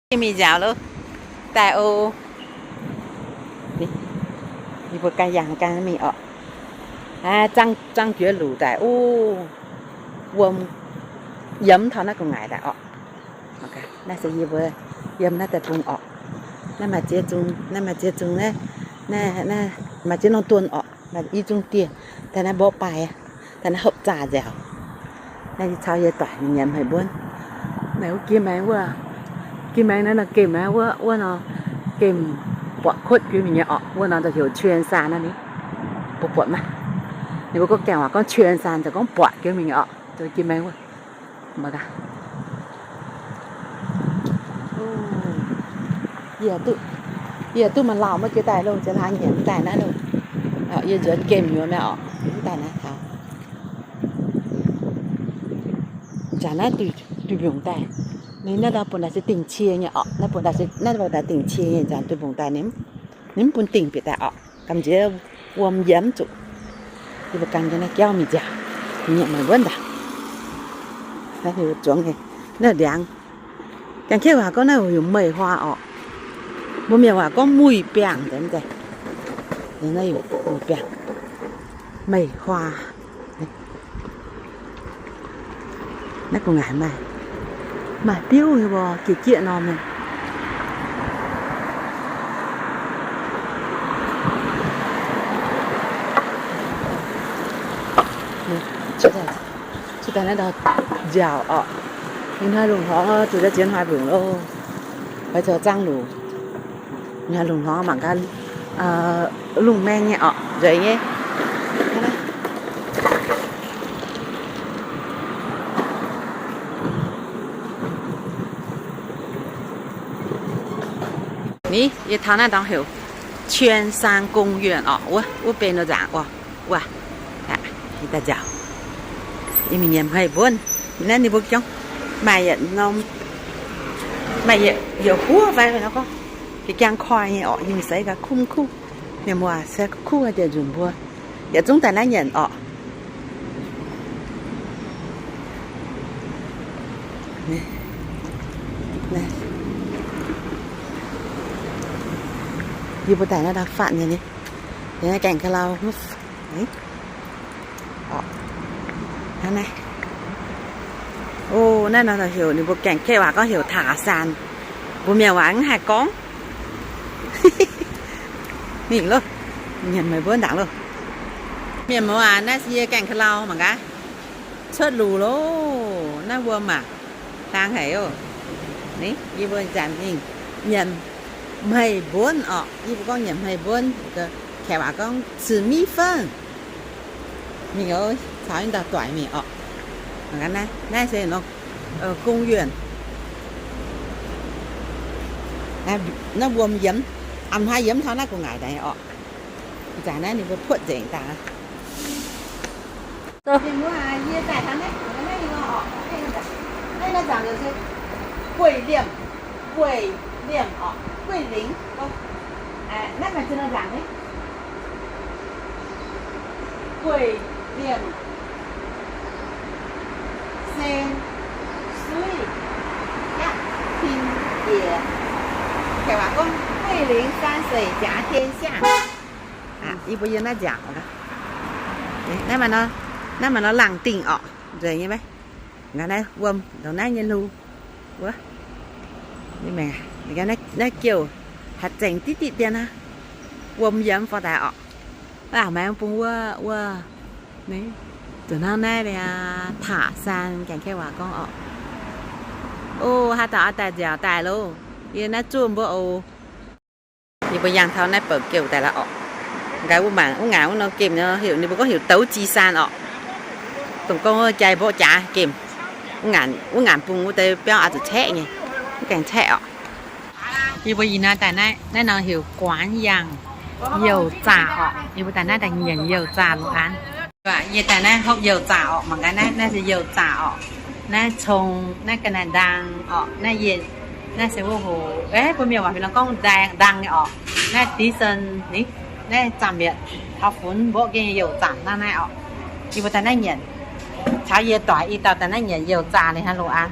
Mingh nziaauc loh, daaih oc. Yie mbuo ganh yangh ganh mingh orqc. Zangv, zangv juoz luc daaih, o, wuom yiem taux naaiv gu'nguaaic daaih orqc. Naaiv se yie mbuo yiem naaiv deic-bung orqc. Naaiv maaih ziex zungh, naaiv maaih ziex zungh, naaiv, naaiv maaih ziex norm duon orqc. Maaih i zungh dieh, daaih naaiv mborqv baaih, daaih naaiv hopv zaah nziaauc. Naaiv yie caux yie doic mingh nyiemc haic mbuonv. Naaiv wuov gin maengx wuov, gin maengx naaiv nor gemh naaiv wuov, wuov nor gemh buatc kuotv jienv mingh nyei orqc. Wuov nor daaih heuc Cuan Saan naaiv ni. Mbuo buatc maiv? Ninh mbuo gorngv gaengh waac gorngv Cuan Saan, ziouc gorngv buatc jienv mingh nyei orqc. Gin maengx wuov. Mangc gaax. Yie duqv, yie duqv maaih lauh maiv jiex daaih loh, jiex hlaax nyiemc daaih naaiv loh. Yie nzuonx gemh nyuoz mi'aqv orqc, mv daaih naaiv taux. Nzangc naaiv duih mbiungc daaih. Ninh naaiv ndau bun daaih se dingc cie nyei orqc. Naaiv bun daaih se, naaiv bun daaih dingc cie nyei, nzangc duih mbiungc daaih ninh, ninh mv bun dingc bieqc daaih orqc. Gamh nziex wuom yiem zuqc. Yie mbuo gan jienv naaiv jauv mingh nziaauc, mingh nyiemc meih mbuonv ndaangc. Naaiv heuc zuangx nyei, naaiv ndiangx. Janx-kaeqv waac gorngv naaiv heuc meih huaa orqc. Mbuo mienh waac gorngv muic biangh nzengc. Naaiv heuc muic biangh, meih huaa. Naaiv gu'nguaaic maaih, maaih biuv nyei mbuo, jiex jieqv norm nyei. Cuotv daaih naaiv ndau nziaauc orqc. Ninh hnoi lungh hnoi zuqc daaih ziex hnoi lungh loh. Oix zoux zaangv lungh. Ninh hnoi lungh hnoi mangc gaax lungh maeng nyei orqc, nzueic nyei. Ni, yie taux naaiv ndorngx heuc 券商公园 orqc, wuov, wuov benx nor nzaangc orqc, wuov, daaih nziaauc. Yie mingh nyiemc haic mbuonv, naaiv ninh mbuo jangv maaih yietc norm, maaih yietc huov fai nor gorngv, jiex jangv koiv nyei orqc, yie mingh seix gaax kuv kuv, mienh muoz se kuv kuv diex nzunc mbuo. Yietc zungv daaih naaiv nyanc orqc. Yie mbuo daaih naaiv daaih fatv nyei ni. Gaengh ga'lau. O, naaiv nor heuc, ninh mbuo gaengh kaeqv waac gorngv heuc 塔山. Mbuo mienh waac mv haih gorngv. Mingh loh, nyiemc meih mbuo ndaangc loh. Mienh muoz aac, naaiv se yie gaengh ga'lau mangc gaax. Cuotv luc loh, naaiv wuom aac, hlang haic oc. Ni, yie mbuo zanc mingh nyiemc hmei mbuonv orqc. Yie mbuo gorngv nyiemc hmei mbuonv, kaeqv waac gorngv 吃米粉. Mingh oc, caux yie dauh doic mingh orqc. Naaiv se 公园. Naaiv wuom yiemx, a'hnoi yiemx taux naaiv gu'nguaaic daaih orqc. Zanc naaiv ninh mbuo puotv nzengc daaih. Yie zaah taux naaiv, naaiv nor orqc, naaiv nor zanc se Gueiv Liemh, Gueiv Liemh orqc, Gueiv Lingh. Naaiv maaih zinh nor zanc nyei. Gueiv Liemh, Sen Suiv, Yatv Tin Jiex. Kaeqv waac gorngv, Gueiv Lingh San Seix Jaax Jien Siangh. Yie mbuo yiem naaiv nziaauc. Naaiv maaih nor laangh dingh orqc, nzueic nyei maiv? Naaiv wuom ndongc naaiv nyei hlo. Wuov, naaiv jouh haih zengc diqv diqv dien aqv. Wuom yiemx fai daaih orqc. Aac, maengx bung wuov, wuov, zuqc hnangv naaiv liaa, 塔山, Janx-Kaeqv waac gorngv orqc. O, haaix dauh oix daaih nziaauc daaih loh. Yie naaiv zuov mbuo oc. Yie mbuo yangh taux naaiv bouc jouh daaih la'orqc. Nqa'haav wuov mangc wuov ngaanc wuov norm gemh nor heuc, ninh mbuo gorngv heuc 斗鸡山 orqc. Dongh gorngv wuov jai mborqv jaax gemh. Wuov ngaanc, wuov ngaanc bung wuov deix biauv oix zuqc caeqv nyei, mv gaengh caeqv orqc. Yie mbuo ih hnoi daaih naaiv, naaiv nor heuc 广阳 youh zaah orqc. Yie mbuo daaih naaiv daaih nyanc youh zaah lungh aanx. Yie daaih naaiv hopv youh zaah orqc, mangc gaax naaiv, naaiv se youh zaah orqc. Naaiv cong, naaiv ga'naaiv ndaang orqc, naaiv yie, naaiv se wuov hoc, eh, mbuo mienh waac fih nor gorngv ndaang, ndaang nyei orqc. Naaiv div sen, ni, naaiv zaamc mietc taux funx mborqv gengh youh zaah hnangv naaiv orqc. Yie mbuo daaih naaiv nyanc, caux yie doic i dauh daaih naaiv nyanc youh zaah liuz hnangv lungh aanx.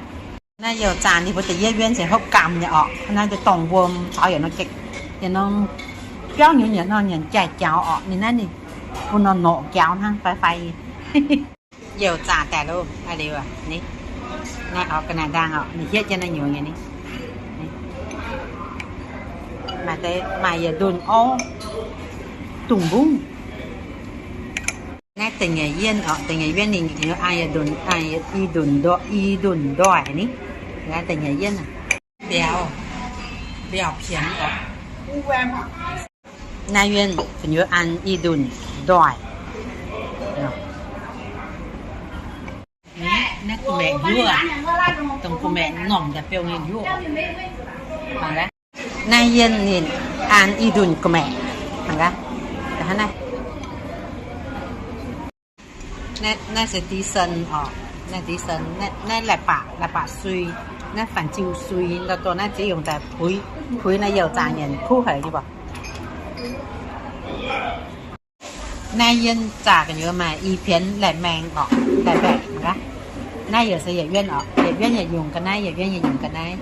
Naaiv youh zaangc ninh mbuo da'yietv yuonv se hopv gamh nyei orqc. Naaiv deix dorngh wuom caux yietc norm, yietc norm biauv nyunc, yietc norm nyanc jaaih jaux orqc. Ninh naaiv ninh bun norm norqc jaux hnangv fai fai. Youh zaangc daaih loh, aa liuz aqv ni. Naaiv orqc ga'naaiv ndaangc orqc, ninh hietv jienv naaiv nyungc nyei ni. Maaih deix maaih yietc ndunh orv, dungz mbungv. Naaiv da'nyeic yienv orqc, da'nyeic yienv ninh an yietc ndunh, an i ndunh ndoih, i ndunh ndoih ni. Naaiv da'nyeic yienv aqv. Mbiauz, mbiauz pienx orqc. Naaiv yienv fu'nyuoz an i ndunh ndoih. Naaiv kuh maeqc njuov, dongh kuh maeqc normh daaih biouv nyei njuov. Naaiv yienv ninh an i ndunh kuh maeqc. Naaiv se div sen orqc, naaiv div sen, naaiv laih baac, laih baac sui, naaiv fanh ziu sui, ndau dorh naaiv ziex yungz daaih puix, puix naaiv youh zaangc nyanc kuv haic nyei mbuoqc. Naaiv yienv zaah gu'nyuoz maaih i pienx laih maeng orqc, laih mbaeqc gaax. Naaiv yaac se yietc yuonv orqc, yietc yuonv yietc nyungc ga'naaiv, yietc yuonv yietc nyungc ga'naaiv.